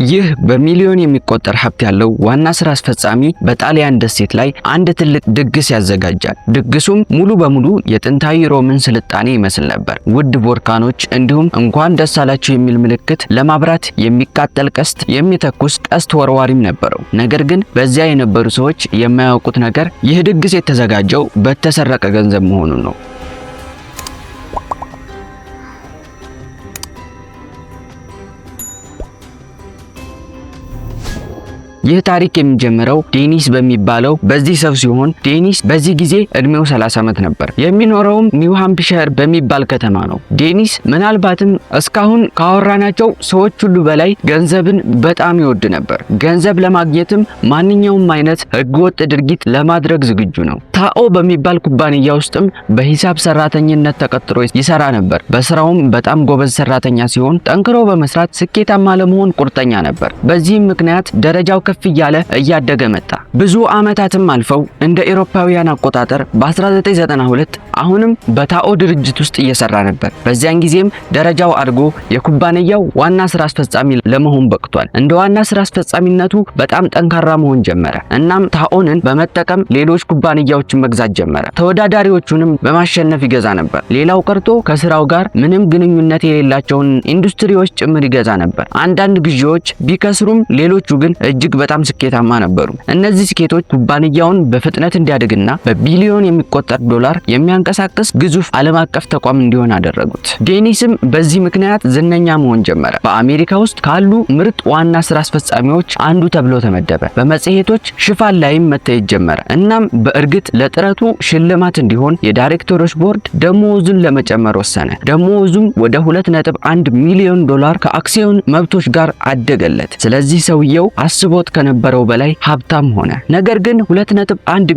ይህ በሚሊዮን የሚቆጠር ሀብት ያለው ዋና ስራ አስፈጻሚ በጣሊያን ደሴት ላይ አንድ ትልቅ ድግስ ያዘጋጃል። ድግሱም ሙሉ በሙሉ የጥንታዊ ሮምን ስልጣኔ ይመስል ነበር። ውድ ቮድካኖች፣ እንዲሁም እንኳን ደስ አላችሁ የሚል ምልክት ለማብራት የሚቃጠል ቀስት የሚተኩስ ቀስት ወርዋሪም ነበረው። ነገር ግን በዚያ የነበሩ ሰዎች የማያውቁት ነገር ይህ ድግስ የተዘጋጀው በተሰረቀ ገንዘብ መሆኑን ነው። ይህ ታሪክ የሚጀምረው ዴኒስ በሚባለው በዚህ ሰው ሲሆን ዴኒስ በዚህ ጊዜ እድሜው 30 ዓመት ነበር። የሚኖረውም ኒው ሃምፕሻየር በሚባል ከተማ ነው። ዴኒስ ምናልባትም እስካሁን ካወራናቸው ሰዎች ሁሉ በላይ ገንዘብን በጣም ይወድ ነበር። ገንዘብ ለማግኘትም ማንኛውም አይነት ህገወጥ ድርጊት ለማድረግ ዝግጁ ነው። ታኦ በሚባል ኩባንያ ውስጥም በሂሳብ ሰራተኝነት ተቀጥሮ ይሰራ ነበር። በስራውም በጣም ጎበዝ ሰራተኛ ሲሆን ጠንክሮ በመስራት ስኬታማ ለመሆን ቁርጠኛ ነበር። በዚህም ምክንያት ደረጃው ከፍ እያለ እያደገ መጣ። ብዙ ዓመታትም አልፈው እንደ ኤሮፓውያን አቆጣጠር በ1992 አሁንም በታኦ ድርጅት ውስጥ እየሰራ ነበር። በዚያን ጊዜም ደረጃው አድጎ የኩባንያው ዋና ስራ አስፈጻሚ ለመሆን በቅቷል። እንደ ዋና ስራ አስፈጻሚነቱ በጣም ጠንካራ መሆን ጀመረ። እናም ታኦንን በመጠቀም ሌሎች ኩባንያዎችን መግዛት ጀመረ። ተወዳዳሪዎቹንም በማሸነፍ ይገዛ ነበር። ሌላው ቀርቶ ከስራው ጋር ምንም ግንኙነት የሌላቸውን ኢንዱስትሪዎች ጭምር ይገዛ ነበር። አንዳንድ ግዢዎች ቢከስሩም ሌሎቹ ግን እጅግ በጣም ስኬታማ ነበሩ። እነዚህ ስኬቶች ኩባንያውን በፍጥነት እንዲያድግና በቢሊዮን የሚቆጠር ዶላር የሚያንቀሳቅስ ግዙፍ ዓለም አቀፍ ተቋም እንዲሆን አደረጉት። ዴኒስም በዚህ ምክንያት ዝነኛ መሆን ጀመረ። በአሜሪካ ውስጥ ካሉ ምርጥ ዋና ስራ አስፈጻሚዎች አንዱ ተብሎ ተመደበ። በመጽሔቶች ሽፋን ላይም መታየት ጀመረ። እናም በእርግጥ ለጥረቱ ሽልማት እንዲሆን የዳይሬክተሮች ቦርድ ደሞዙን ለመጨመር ወሰነ። ደሞዙም ወደ 2.1 ሚሊዮን ዶላር ከአክሲዮን መብቶች ጋር አደገለት። ስለዚህ ሰውየው አስቦት ከነበረው በላይ ሀብታም ሆነ። ነገር ግን 2.1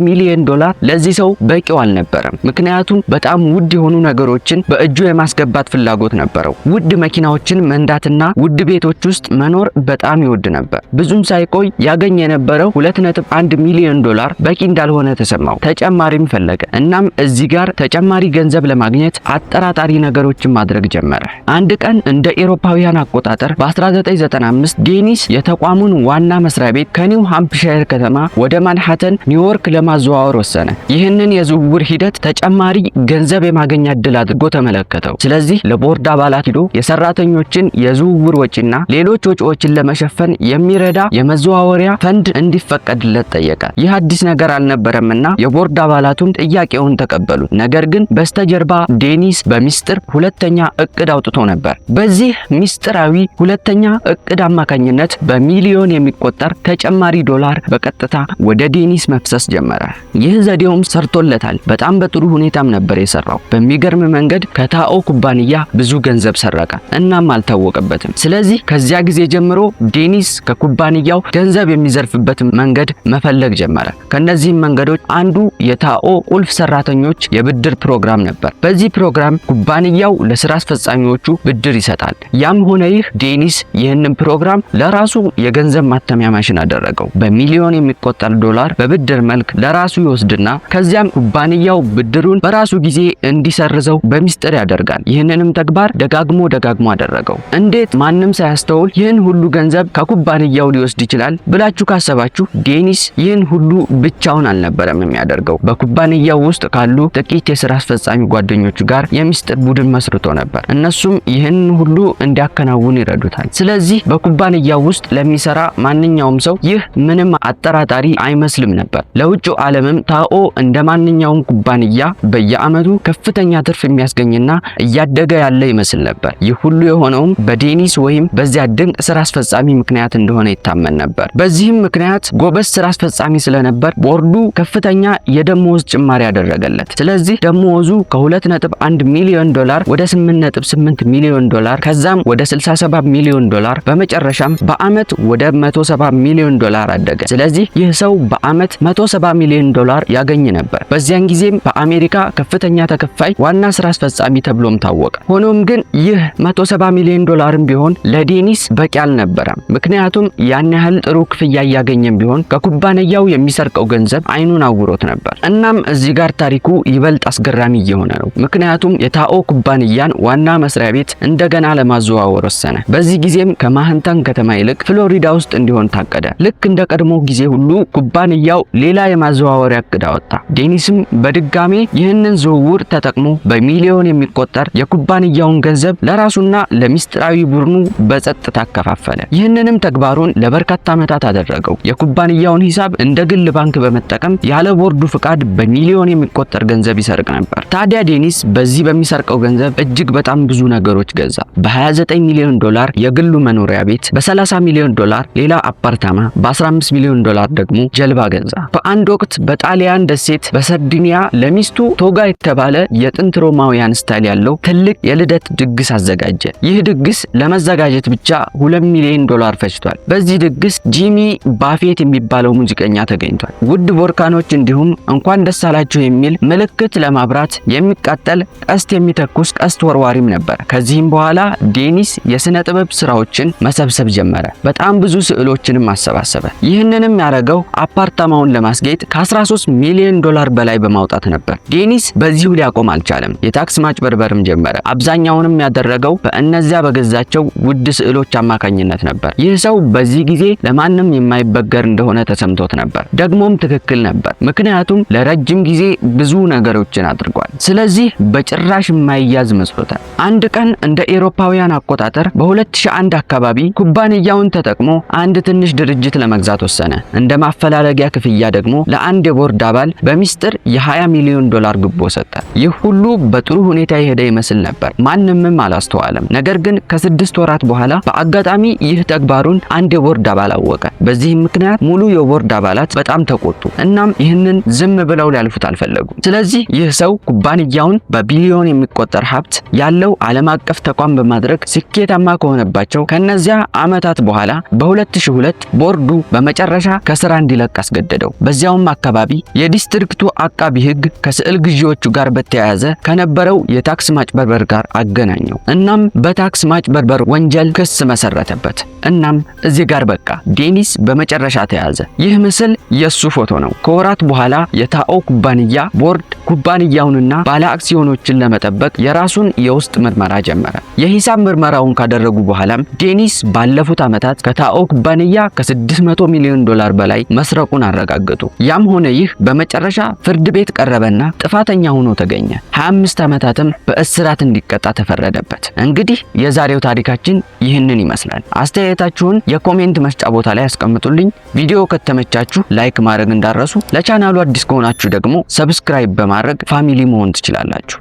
ሚሊዮን ዶላር ለዚህ ሰው በቂው አልነበረም። ምክንያቱም በጣም ውድ የሆኑ ነገሮችን በእጁ የማስገባት ፍላጎት ነበረው። ውድ መኪናዎችን መንዳትና ውድ ቤቶች ውስጥ መኖር በጣም ይወድ ነበር። ብዙም ሳይቆይ ያገኝ የነበረው 2.1 ሚሊዮን ዶላር በቂ እንዳልሆነ ተሰማው። ተጨማሪም ፈለገ። እናም እዚህ ጋር ተጨማሪ ገንዘብ ለማግኘት አጠራጣሪ ነገሮችን ማድረግ ጀመረ። አንድ ቀን እንደ ኤሮፓውያን አቆጣጠር በ1995 ዴኒስ የተቋሙን ዋና መስሪያ ቤት ከኒው ሃምፕሻየር ከተማ ወደ ማንሃተን ኒውዮርክ ለማዘዋወር ወሰነ። ይህንን የዝውውር ሂደት ተጨማሪ ገንዘብ የማግኛ እድል አድርጎ ተመለከተው። ስለዚህ ለቦርድ አባላት ሂዶ የሰራተኞችን የዝውውር ወጪና ሌሎች ወጪዎችን ለመሸፈን የሚረዳ የመዘዋወሪያ ፈንድ እንዲፈቀድለት ጠየቀ። ይህ አዲስ ነገር አልነበረምና የቦርድ አባላቱም ጥያቄውን ተቀበሉ። ነገር ግን በስተጀርባ ዴኒስ በሚስጥር ሁለተኛ እቅድ አውጥቶ ነበር። በዚህ ሚስጥራዊ ሁለተኛ እቅድ አማካኝነት በሚሊዮን የሚቆጠር ተጨማሪ ዶላር በቀጥታ ወደ ዴኒስ መፍሰስ ጀመረ። ይህ ዘዴውም ሰርቶለታል። በጣም በጥሩ ሁኔታም ነበር የሰራው። በሚገርም መንገድ ከታኦ ኩባንያ ብዙ ገንዘብ ሰረቀ። እናም አልታወቀበትም። ስለዚህ ከዚያ ጊዜ ጀምሮ ዴኒስ ከኩባንያው ገንዘብ የሚዘርፍበት መንገድ መፈለግ ጀመረ። ከነዚህም መንገዶች አንዱ የታኦ ቁልፍ ሰራተኞች የብድር ፕሮግራም ነበር። በዚህ ፕሮግራም ኩባንያው ለስራ አስፈጻሚዎቹ ብድር ይሰጣል። ያም ሆነ ይህ ዴኒስ ይህንን ፕሮግራም ለራሱ የገንዘብ ማተሚያ ማሽን አደረገው። በሚሊዮን የሚቆጠር ዶላር በብድር መልክ ለራሱ ይወስድና ከዚያም ኩባንያው ብድሩን በራሱ ጊዜ እንዲሰርዘው በሚስጥር ያደርጋል። ይህንንም ተግባር ደጋግሞ ደጋግሞ አደረገው። እንዴት ማንም ሳያስተውል ይህን ሁሉ ገንዘብ ከኩባንያው ሊወስድ ይችላል ብላችሁ ካሰባችሁ ዴኒስ ይህን ሁሉ ብቻውን አልነበረም የሚያደርገው። በኩባንያው ውስጥ ካሉ ጥቂት የስራ አስፈጻሚ ጓደኞቹ ጋር የሚስጥር ቡድን መስርቶ ነበር። እነሱም ይህን ሁሉ እንዲያከናውን ይረዱታል። ስለዚህ በኩባንያው ውስጥ ለሚሰራ ማንኛውም ሰው ይህ ምንም አጠራጣሪ አይመስልም ነበር። ለውጭው ዓለምም ታኦ እንደ ማንኛውም ኩባንያ በየዓመቱ ከፍተኛ ትርፍ የሚያስገኝና እያደገ ያለ ይመስል ነበር። ይህ ሁሉ የሆነውም በዴኒስ ወይም በዚያ ድንቅ ስራ አስፈጻሚ ምክንያት እንደሆነ ይታመን ነበር። በዚህም ምክንያት ጎበዝ ስራ አስፈጻሚ ስለነበር ቦርዱ ከፍተኛ የደሞዝ ጭማሪ ያደረገለት። ስለዚህ ደሞዙ ከ2.1 ሚሊዮን ዶላር ወደ 8.8 ሚሊዮን ዶላር፣ ከዛም ወደ 67 ሚሊዮን ዶላር፣ በመጨረሻም በአመት ወደ 170 ሚሊዮን ዶላር አደገ። ስለዚህ ይህ ሰው በአመት 170 ሚሊዮን ዶላር ያገኝ ነበር። በዚያን ጊዜም በአሜሪካ ከፍተኛ ተከፋይ ዋና ስራ አስፈጻሚ ተብሎም ታወቀ። ሆኖም ግን ይህ 170 ሚሊዮን ዶላርም ቢሆን ለዴኒስ በቂ አልነበረም። ምክንያቱም ያን ያህል ጥሩ ክፍያ እያገኘም ቢሆን ከኩባንያው የሚሰርቀው ገንዘብ አይኑን አውሮት ነበር። እናም እዚህ ጋር ታሪኩ ይበልጥ አስገራሚ እየሆነ ነው። ምክንያቱም የታኦ ኩባንያን ዋና መስሪያ ቤት እንደገና ለማዘዋወር ወሰነ። በዚህ ጊዜም ከማንሃተን ከተማ ይልቅ ፍሎሪዳ ውስጥ እንዲሆን ታቀደ። ልክ እንደ ቀድሞ ጊዜ ሁሉ ኩባንያው ሌላ የማዘዋወሪያ እቅድ አወጣ። ዴኒስም በድጋሜ ይህንን ዝውውር ተጠቅሞ በሚሊዮን የሚቆጠር የኩባንያውን ገንዘብ ለራሱና ለሚስጥራዊ ቡድኑ በጸጥታ አከፋፈለ። ይህንንም ተግባሩን ለበርካታ ዓመታት አደረገው። የኩባንያውን ሂሳብ እንደ ግል ባንክ በመጠቀም ያለ ቦርዱ ፍቃድ በሚሊዮን የሚቆጠር ገንዘብ ይሰርቅ ነበር። ታዲያ ዴኒስ በዚህ በሚሰርቀው ገንዘብ እጅግ በጣም ብዙ ነገሮች ገዛ። በ29 ሚሊዮን ዶላር የግሉ መኖሪያ ቤት፣ በ30 ሚሊዮን ዶላር ሌላ አፓርታማ፣ በ15 ሚሊዮን ዶላር ደግሞ ጀልባ ገዛ። በአንድ ወቅት በጣሊያን ደሴት በሰርዲኒያ ለሚስቱ ቶጋ የተባለ የጥንት ሮማውያን style ያለው ትልቅ የልደት ድግስ አዘጋጀ። ይህ ድግስ ለመዘጋጀት ብቻ 2 ሚሊዮን ዶላር ፈጅቷል። በዚህ ድግስ ጂሚ ባፌት የሚባለው ሙዚቀኛ ተገኝቷል። ውድ ቦርካኖች እንዲሁም እንኳን ደስ አላችሁ የሚል ምልክት ለማብራት የሚቃጠል ቀስት የሚተኩስ ቀስት ወርዋሪም ነበር። ከዚህም በኋላ ዴኒስ የስነ ጥበብ ስራዎችን መሰብሰብ ጀመረ። በጣም ብዙ ስዕሎችንም አሰባሰበ። ይህንንም ያደረገው አፓርታማውን ለማስጌጥ ከ13 ሚሊዮን ዶላር በላይ በማውጣት ነበር። ዴኒስ በዚሁ ሊያቆም አልቻለም። የታክስ ማጭበርበርም ጀመረ። አብዛኛውንም ያደረገው በእነዚያ በገዛቸው ውድ ስዕሎች አማካኝነት ነበር። ይህ ሰው በዚህ ጊዜ ለማንም የማይበገር እንደሆነ ተሰምቶት ነበር። ደግሞም ትክክል ነበር። ምክንያቱም ለረጅም ጊዜ ብዙ ነገሮችን አድርጓል። ስለዚህ በጭራሽ የማይያዝ መስሎታል። አንድ ቀን እንደ ኤሮፓውያን አቆጣጠር በ2001 አካባቢ ኩባንያውን ተጠቅሞ አንድ ትንሽ ድርጅት ለመግዛት ወሰነ። እንደ ማፈላለጊያ ክፍያ ደግሞ ለአንድ የቦርድ አባል በሚስጥር የ20 ሚሊዮን ዶላር ጉቦ ሰጠ። ይህ ሁሉ በጥሩ ሁኔታ የሄደ ይመስል ነበር። ማንምም አላስተዋለም። ነገር ግን ከ6 ወራት በኋላ በአጋጣሚ ይህ ተግባሩን አንድ የቦርድ አባል አወቀ። በዚህም ምክንያት ሙሉ የቦርድ አባላት በጣም ተቆጡ። እናም ይህንን ዝም ብለው ሊያልፉት አልፈለጉም። ስለዚህ ይህ ሰው ኩባንያውን በቢሊዮን የሚቆጠር ሀብት ያለው ዓለም አቀፍ ተቋም በማድረግ ስኬታማ ከሆነባቸው ከነዚያ ዓመታት በኋላ በ2002 ቦርዱ በመጨረሻ ከስራ እንዲለቅ አስገደደው። በዚያውም አካባቢ የዲስትሪክቱ አቃቢ ሕግ ከስዕል ግዢዎቹ ጋር በተያያዘ ከነበረው የታክስ ማጭበርበር ጋር አገናኘው። እናም በታክስ ማጭበርበር ወንጀል ክስ መሰረተበት። እናም እዚህ ጋር በቃ ዴኒስ በመጨረሻ ተያዘ። ይህ ምስል የሱ ፎቶ ነው። ከወራት በኋላ የታኦ ኩባንያ ቦርድ ኩባንያውንና ባለ አክሲዮኖችን ለመጠበቅ የራሱን የውስጥ ምርመራ ጀመረ። የሂሳብ ምርመራውን ካደረጉ በኋላም ዴኒስ ባለፉት ዓመታት ከታኦ ኩባንያ ከ600 ሚሊዮን ዶላር በላይ መስረቁን አረጋገጡ። ያም ሆነ ይህ በመጨረሻ ፍርድ ቤት ቀረበና ጥፋተኛ ሆኖ ተገኘ። 25 ዓመታትም በእስራት እንዲቀጣ ተፈረደበት። እንግዲህ የዛሬው ታሪካችን ይህንን ይመስላል። አስተያየታችሁን የ comment መስጫ ቦታ ላይ አስቀምጡልኝ። ቪዲዮ ከተመቻችሁ like ማድረግ እንዳትረሱ፣ ለቻናሉ አዲስ ከሆናችሁ ደግሞ subscribe በማድረግ family መሆን ትችላላችሁ።